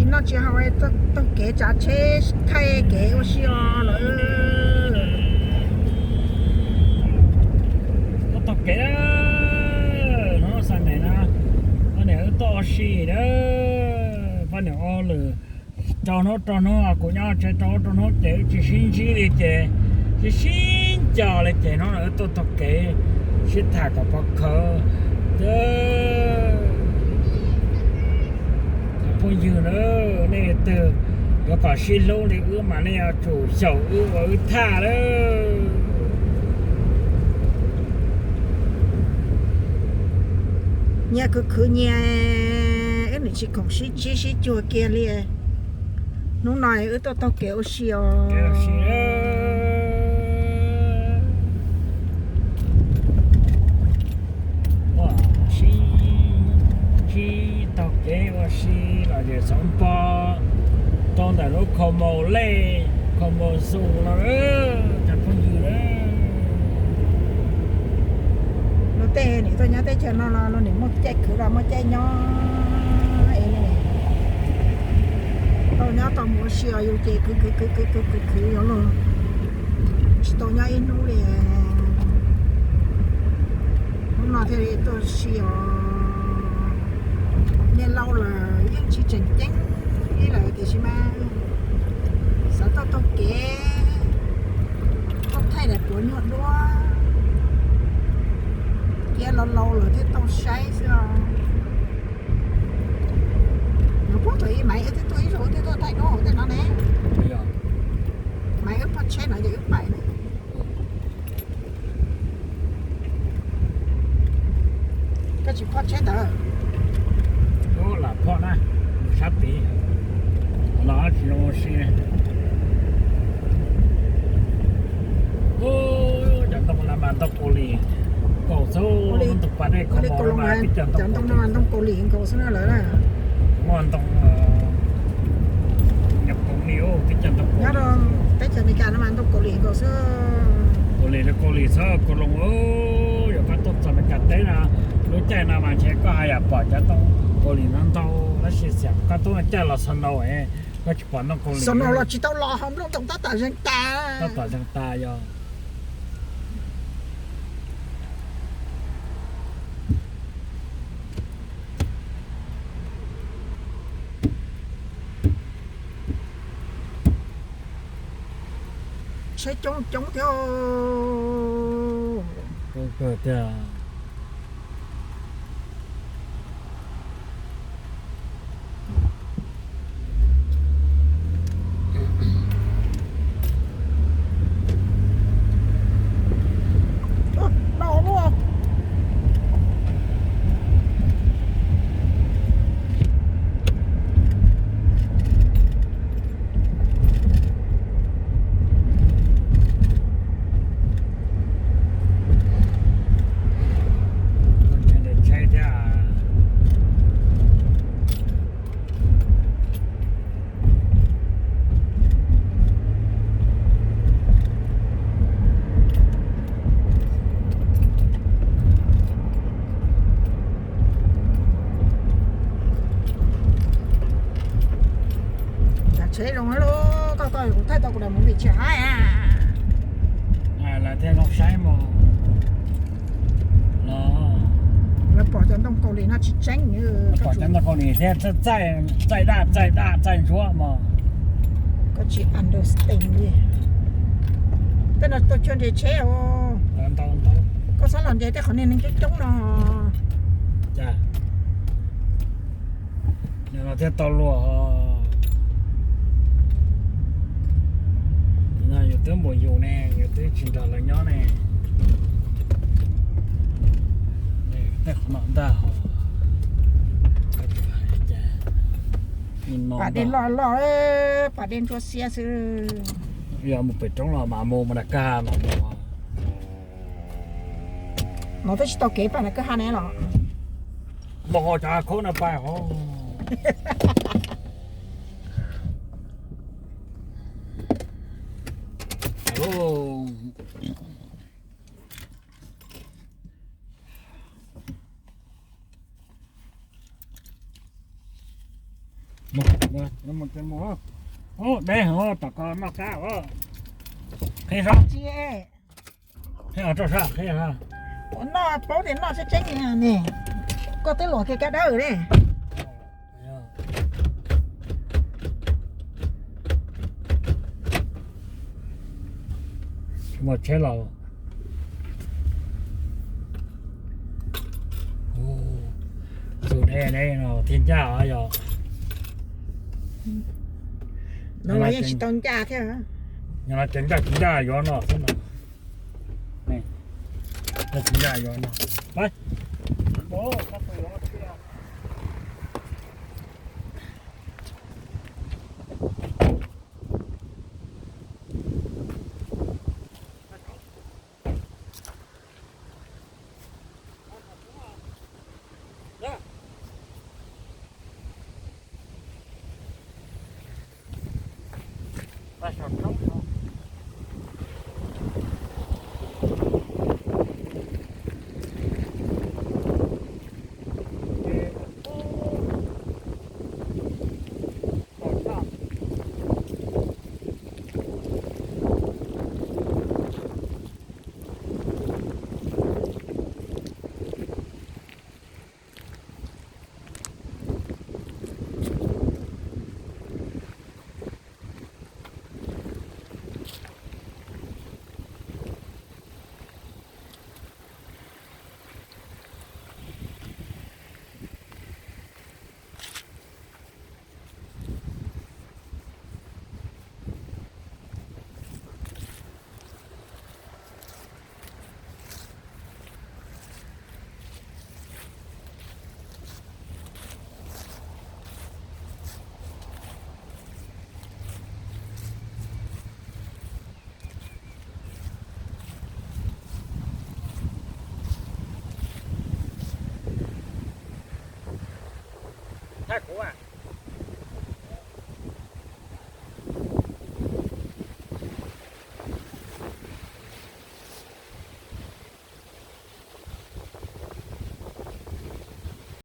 Noj tsis haus, taug kev tsav tsheb thaij kev ua si os lawm. Tuaj taug kev, hnub Sunday na, poj niam wb tuaj ua si na, poj niam ua lwm rau hnub rau hnub, kuv nyob tsev rau hnub rau hnub ces wb tsis sib ntsib li ces sib sib nco li ces hnub no wb tuaj taug kev sib tham kom pov khawv. Cov phooj ywg na, nej leej twg yuav kom sib hlub li wb mas nej yuav tsum xyaum wb ua wb thaj lawm. Nyias khwv khwv nyias, wb nim tsis khoom sib ntsib sib cuag kiag li. Hnub no wb tuaj taug kev ua si os. Sib ntsib taug kev ua si los yog xov npo rau ntawm lub Como Lake, Como Zoo no, cov phooj ywg na. Luag tej nim tuaj nyob teb chaws no los luag nim muaj caij khwv los muaj caij nyob es tau nyob tau mus ua si os, yus ces khwv khwv khwv khwv khwv khwv khwv yuav luag tsis tau nyob ib hnub li. Hnub no thiaj li tuaj si os. Niaj laus lawm yeej tsis tseem ceeb ib lawm tiam sis mas xav tuaj taug kev, tuaj thaij daim puav nyuag duab, cia laus laus lawm thiaj tau saib xwb os. Nyuam qhuav thaum ub Maiv wb twb tuaj ib zaug, wb twb tuaj thaij duab hauv tej no ne. Maiv wb poj tsheb no ces wb pais. Koj tsis poj tsheb ntawd. Lam poj na, sab tid los tsis zoo ua si. Cov ntoo no mas ntoo Kaus Lim nkaus xwb, ntoo pas dej kho mos no mas tib co ntoo Kaus Lim nkaus xwb na lawm na. Muaj ntoo nyuam qhuav li tib co ntoo Kaus Lim. Nyob rau teb chaws Amelikas no mas ntoo Kaus Lim nkaus xwb. Kaus Lim li Kaus Lim xwb, Kaus Loos. Yog koj tuaj txog Amelikas teb no, lub caij no mas ntshe koj haj yam pom cov ntoo Kaus Lim no ntau, tab sis xyov koj tuaj caij los snow es koj tsis pom ntoo Kaus Lim. Snow los tsis tau los, ho nplooj ntoo tab tom zeeg tas. Tab tom zeeg tas yog. Tsheb coob coob thiab. Kawg tiag. Tsheb zoo lawm, koj koj kuv thaij tau kuv daim movie tsis hais. Lawv thiaj zoo saib mog. Lawv pom cov ntoo Kaus Lim no tsis tseeb. Pom cov ntoo Kaus Lim thiab txaij daj txaij daj txaij ntsuab mog. Koj tsis understand li. Tej no tau cuag nres tsheb os. Koj txhob los nres tej qhov niag neeg coob coob no. Cas no thiaj tau luag. No yus twb mus yus ne, yus twb tsis nrog lawv nyob ne. Tej qhov no ntag hos. Pas dej loj loj, pas dej ntsuab xiab xwb. Yog mus pem roob los mas mus, mus nram kwj ha mas mus. No twb tsis tau kev pais nram kwj ha ne los. Mus hauv cov hav khaub no pais hauv. Mus, mus, mus, mus. Ub, deb heev, tom ko noj kab os. Qhib sab. Qhib rau sab, qhib sab. Noj paub tias noj tseeb tseeb ne. Koj twb luam kiag kab dawb ne. Tsis muaj tsheb los. Tus dej deb no thiaj ncaj os yog. No los yeej tsis tau ncaj thiab. Yog no ces ncaj tsis ncaj yuav no xwb no. Ncaj tsis ncaj yuav no. Pab. Thaj kuv a.